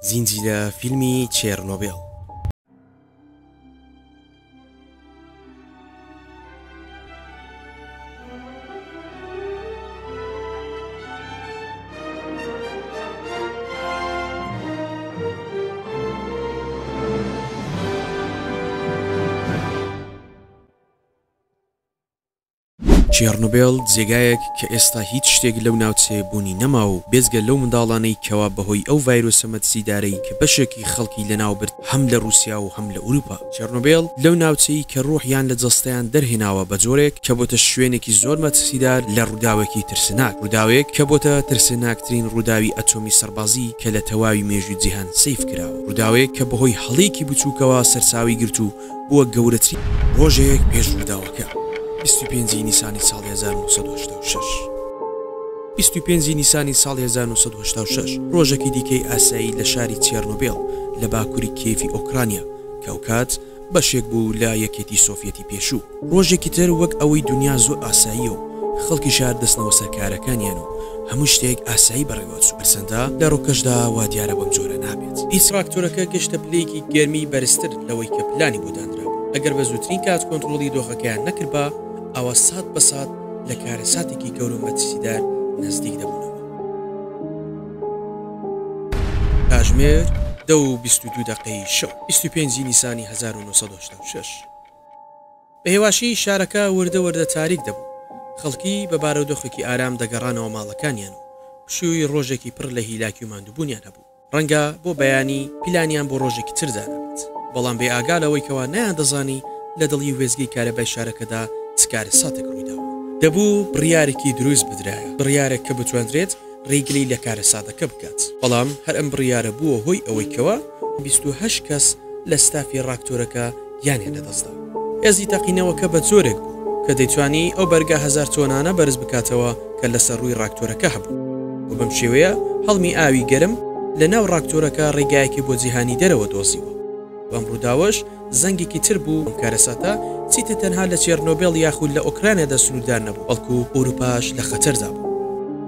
زنجیرە فیلمی چێرنۆبێڵ. چێڕنوبێڵ جێگایەک کە ئێستا هیچ شتێک لەو ناوچەیە بوونی نەماوە و بێجگە لەو منداڵانەی کەوا بەهۆی ئەو ڤایرۆسە مەترسیدارەی کە بەشێکی خەڵکی لەناوبرد هەم لە ڕووسیا و هەم لە ئوروپا. چێڕنوبێڵ لەو ناوچەی کە ڕوحیان لە جەستەیان دەرهێناوە بە جۆرێک کە بۆتە شوێنێکی زۆر مەترسیدار لە ڕووداوێکی ترسناک، ڕووداوێک کە بۆتە ترسناکترین ڕووداوی ئەتۆمی سەربازی کە لە تەواوی مێژووی جیهان سەیف کراوە، ڕووداوێک کە بەهۆی هەڵەیەکی بچووکەوە سەرچاوەی گرت و بووە گەورەترین ڕۆژێک پێش ڕووداوەکە، 25 ی نیسانی ساڵی 1986. 25 ی نیسانی ساڵی 1986 ڕۆژێکی دیکەی ئاسایی لە شاری چێرنۆبێڵ لە باکووری کیێڤی ئۆکرانیا کە ئەوکات بەشێک بوو لە یەکێتی سۆڤیەتی پێشوو. ڕۆژێکی تر وەک ئەوەی دونیا زۆر ئاساییە و خەڵکی شار دەچنەوە سەر کارەکانیان و هەموو شتێک ئاسایی بەڕێوەچوو، هەرچەندە لە ڕووکەشدا وا دیارە بەم جۆرە نابێت. هیچ ڕاکتۆرەکە گەشتە پلەیەکی گەرمی بەرزتر لەوەی کە پلانی بۆ دانرابوو، ئەگەر بە زووترین کات کۆنتڕۆڵی دۆخەکەیان نەکردبا ئەوا سات بە سات لە کارەساتێکی گەورە و مەترسیدار نزدیک دەبوونەوە. کاژمێر 10:22 دەقەی شەو، 25 ی نیسانی 1986. بە هێواشی شارەکە وردە وردە تاریک دەبوو، خەڵکی بە بارودۆخێکی ئارام دەگەڕانەوە ماڵەکانیان و پشووی ڕۆژێکی پڕ لە هیلاکی و ماندووبوونیان هەبوو. ڕەنگە بۆ بەیانی پیلانیان بۆ ڕۆژێکی تر دانابێت، بەڵام بێ ئاگا لەوەی کەوا نەیاندەزانی لە دڵی وێستگەی کارەبای شارەکەدا چ کارەساتێک ڕوویداوە. دەبوو بڕیارێکی دروست بدرایە، بڕیارێک کە بتواندرێت ڕێگری لە کارەساتەکە بکات، بەڵام هەر ئەم بڕیارە بووە هۆی ئەوەی کەوا 28 کەس لە ستافی ڕاکتۆرەکە گیانیان لەدەستدا. هێزی تەقینەوەکە بە جۆرێک بوو کە دەیتوانی ئەو بەرگە 1000 تۆنانە بەرز بکاتەوە کە لەسەر ڕووی ڕاکتۆرەکە هەبوو و بەم شێوەیە هەڵمی ئاوی گەرم لە ناو ڕاکتۆرەکە ڕێگایەکی بۆ جیهانی دەرەوە دۆزیوە. بەم ڕووداوەش زەنگێکی تر بوو، ئەم کارەساتە چیتر تەنها لە چێرنۆبێڵ یاخود لە ئۆکرانیادا سنووردار نەبوو، بەڵکو ئەوروپاش لە خەتەردا بوو.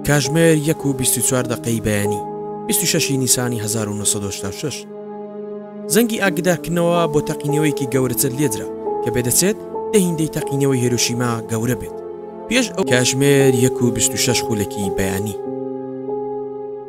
کاژمێر 1:24 دەقەی بەیانی، 26 ی نیسانی 1986، زەنگی ئاگدارکردنەوە بۆ تەقینەوەیەکی گەورەتر لێدرا کە پێدەچێت دە هیندەی تەقینەوەی هێرۆشیما گەورە بێت. پێش ئەو کاژمێر 1:26 خولەکی بەیانی،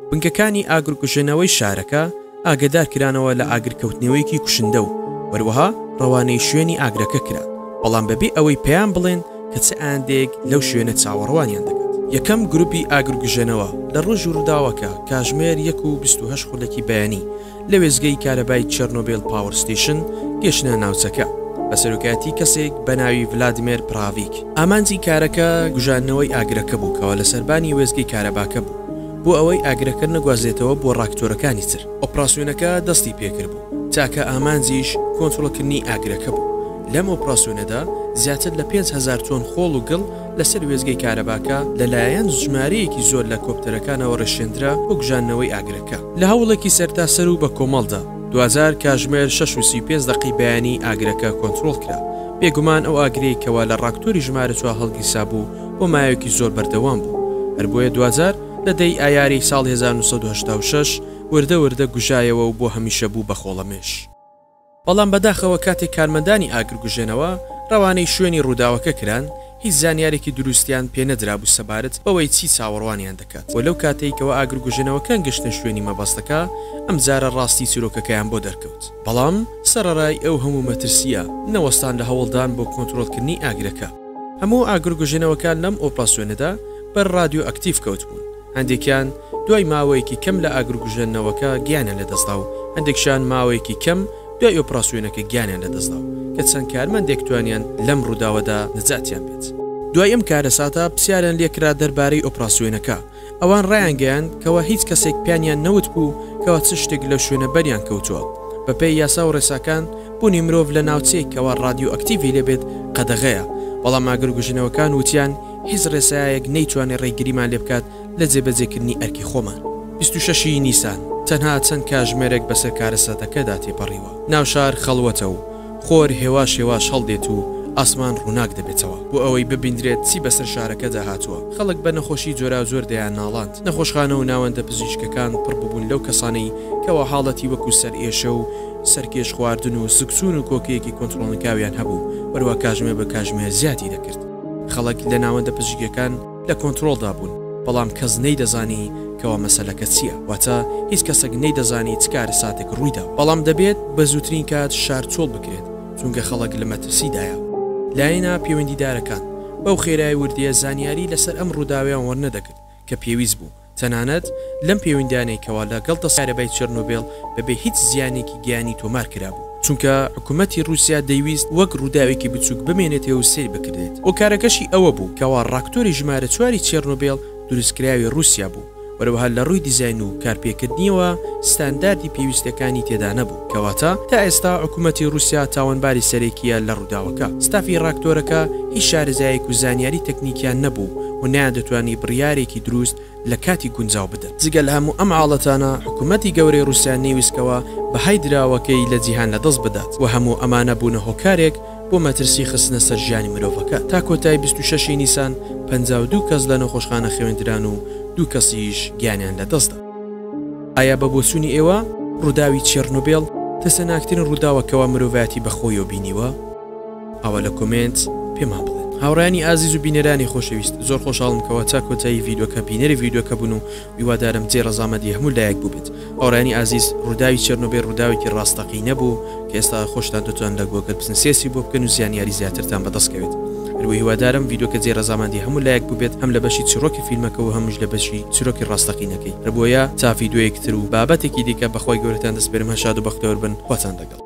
بنکەکانی ئاگرکوژێنەوەی شارەکە ئاگەدار کرانەوە لە ئاگرکەوتنەوەیەکی کوشندە و هەروەها ڕەوانەی شوێنی ئاگرەکە کران، بەڵام بەبێ ئەوەی پێیان بڵێن کە چ ئایندەیەک لەو شوێنە چاوەڕوانیان دەکات. یەکەم گروپی ئاگرکوژێنەوە لە ڕۆژی ڕووداوەکە کاژمێر 1:28 خولەکی بەیانی لە وێستگەی کارەبای چێرنۆبێل Power Station گەشتنە ناوچەکە بە سەرۆکایەتی کەسێک بە ناوی ڤلادیمێر پراڤیک. ئامانجی کارەکە کوژاندنەوەی ئاگرەکە بوو کەوا لە سەربانی وێستگەی کارەباکە بوو بۆ ئەوەی ئاگرەکە نەگوازرێتەوە بۆ ڕاکتۆرەکانی تر. ئۆپراسیۆنەکە دەستی پێکردبوو، تاکە ئامانجیش کۆنترۆڵکردنی ئاگرەکە بوو. لەم ئۆپراسیۆنەدا زیاتر لە 5000 تۆن خۆڵ و گڵ لەسەر وێستگەی کارەباکە لەلایەن ژمارەیەکی زۆر لە کۆپتەرەکانەوە ڕشێندرا بۆ کوژاندنەوەی ئاگرەکە. لە هەوڵێکی سەرتاسەر و بەکۆمەڵدا، دواجار کاژمێر 6:35 دەقەی بەیانی ئاگرەکە کۆنترۆڵ کرا. بێگومان ئەو ئاگرەی کەوا لە ڕاکتۆری ژمارە چوار هەڵگیرسابوو بۆ ماوەیەکی زۆر بەردەوام بوو، هەر بۆیە دواجار لە 10 ی ئایاری ساڵی 1986 وردە وردە گوژایەوە و بۆ هەمیشە بوو بە خۆڵەمێش. بەڵام بەداخەوە کاتێک کارمەندانی ئاگرگوژێنەوە رەوانەی شوێنی رووداوەکە کران، هیچ زانیارێکی دروستیان پێ نەدرابوو سەبارەت بەوەی چی چاوەڕوانیان دەکات و لەو کاتەی کەوا ئاگرگوژێنەوەکان گەشتنە شوێنی مەبەستەکە ئەمجارە راستی چیرۆکەکەیان بۆ دەرکەوت. بەڵام سەرەڕای ئەو هەموو مەترسییە نەوەستان لە هەوڵدان بۆ کۆنترۆڵکردنی ئاگرەکە. هەموو ئاگرگوژێنەوەکان لەم ئۆپراسیۆنەدا بەر رادیۆئەکتیڤ کەوتبوون. هەندێکیان دوای ماوەیەکی کەم لە ئاگرکوژێنەوەکە گیانیان لەدەستدا و هەندێکشیان ماوەیەکی کەم دوای ئۆپراسیۆنەکە گیانیان لەدەستدا و کە چەند کارمەندێک توانیان لەم ڕووداوەدا نەجاتیان بێت. دوای ئەم کارەساتە پرسیاریان لێکرا دەربارەی ئۆپراسیۆنەکە، ئەوان ڕایانگەیاند کەوا هیچ کەسێک پیانیان نەوتبوو کەوا چ شتێک لەو شوێنە بەریان کەوتووە. بەپێی یاسا و ڕێساکان بوونی مرۆڤ لە ناوچەیەک کەوا ڕادیۆئەکتیڤی لێبێت قەدەغەیە، بەڵام ئاگرکوژێنەوەکان وتیان هیچ ڕێسایەک نەیتوانی ڕێگریمان لێبکات لە جێبەجێکردنی ئەرکی خۆمان. 26 ی نیسان، تەنها چەند کاژمێرێک بەسەر کارەساتەکەدا تێپەڕیوە. ناوشار خەڵوەتە و خۆر هێواش هێواش هەڵدێت و ئاسمان ڕووناک دەبێتەوە بۆ ئەوەی ببیندرێت چی بەسەر شارەکەدا هاتووە. خەڵک بە نەخۆشی جۆراوجۆر دەیانناڵاند. نەخۆشخانە و ناوەندە پزیشکەکان پڕ ببوون لەو کەسانەی کەوا حاڵەتی وەکو سەرئێشە و سەرکێش خواردن و سکچوون و کۆکەیەکی کۆنترۆڵنەکراویان هەبوو، وەروا کاژمێر بە کاژمێر زیادی دەکرد. خەڵک لە ناوەندە پزیشکیەکان لە کۆنترۆڵدا بوون، بەڵام کەس نەیدەزانی کەوا مەسەلەکە چییە، واتە هیچ کەسێک نەیدەزانی چ کارەساتێک ڕوویداوە. بەڵام دەبێت بە زووترین کات شار چۆڵ بکرێت، چونکە خەڵک لە مەترسیدایە. لایەنە پەیوەندیدارەکان بەو خێرای وردییە زانیاری لەسەر ئەم ڕووداوەیان وەرنەدەگرت کە پێویست بوو، تەنانەت لەم پەیوەندیانەی کەوا لە گەڵ دەسەڵاتی کارەبای چێرنۆبێڵ بەبێ هیچ زیانێکی گیانی تۆمار کرابوو، چونکە حکومەتی ڕووسیا دەیویست وەک ڕووداوێکی بچووک بمێنێتەوە و سەیر بکردێت، هۆکارەکەشی ئەوە بوو کەوا ڕاکتۆری ژمارە چواری چێرنۆبێڵ دروستکراوی ڕووسیا بوو، وەروەها لە ڕووی دیزاین و کارپێکردنیەوە ستانداردی پێویستەکانی تێدا نەبوو، کەواتە تا ئێستا حکومەتی ڕووسیا تاوانباری سەرەکیە لە ڕووداوەکە. ستافی ڕاکتۆرەکە هیچ شارەزایەک و زانیاری تەکنیکیان نەبوو و نەیاندەتوانی بڕیارێکی دروست لە کاتی گونجاو بدەن. جگە لە هەموو ئەم عاڵەتانە حکومەتی گەورەی ڕووسیا نەیویست کەوا بەهای دراوەکەی لە جیهان لەدەست بدات و هەموو ئەمانە بوونە هۆکارێک بۆ مەترسی خستنە سەر ژیانی مرۆڤەکان. تا کۆتایی 26 ی نیسان 52 کەس لە نەخۆشخانە خەوێندران و دوو کەسیش گیانیان لەدەستدا. ئایا بە بۆچوونی ئێوە ڕووداوی چێڕنۆبێڵ ترسناکترین ڕووداوە کەوا مرۆڤایەتی بەخۆیەوە بینیوە؟ ئاوا لە کۆمێنت پێمان بڵێن. هاوڕێیانی ئازیز و بینەرانی خۆشەویست زۆر خۆشحاڵم کەوا تا کۆتایی ڤیدۆکە بینەری ڤیدۆکە بوون و هیوادارم جێی ڕەزامەندی هەموو لایەک بووبێت. هاوڕێیانی ئازیز ڕووداوی چێرنۆبێل ڕووداوێکی ڕاستەقینە بوو کە ئێستا خۆشتان دەتوان لە گۆگل بچن search ی بۆ بکەن و زیانیاری زیاترتان بەدەست کەوێت. هەروە هیوادارم ڤیدۆکە جێی ڕەزامەندی هەموو لایەک بووبێت هەم لە بەشی چیڕۆکی فیلمەکە و هەمیش لە بەشی چیرۆکی ڕاستەقینەکەی. هەر بۆیە تا ڤیدۆیەکی تر و بابەتێکی دیکە بەخوای گەورەتان دەسپێرم هەر شاد و بەختەوەر بن خواتان لەگەڵ.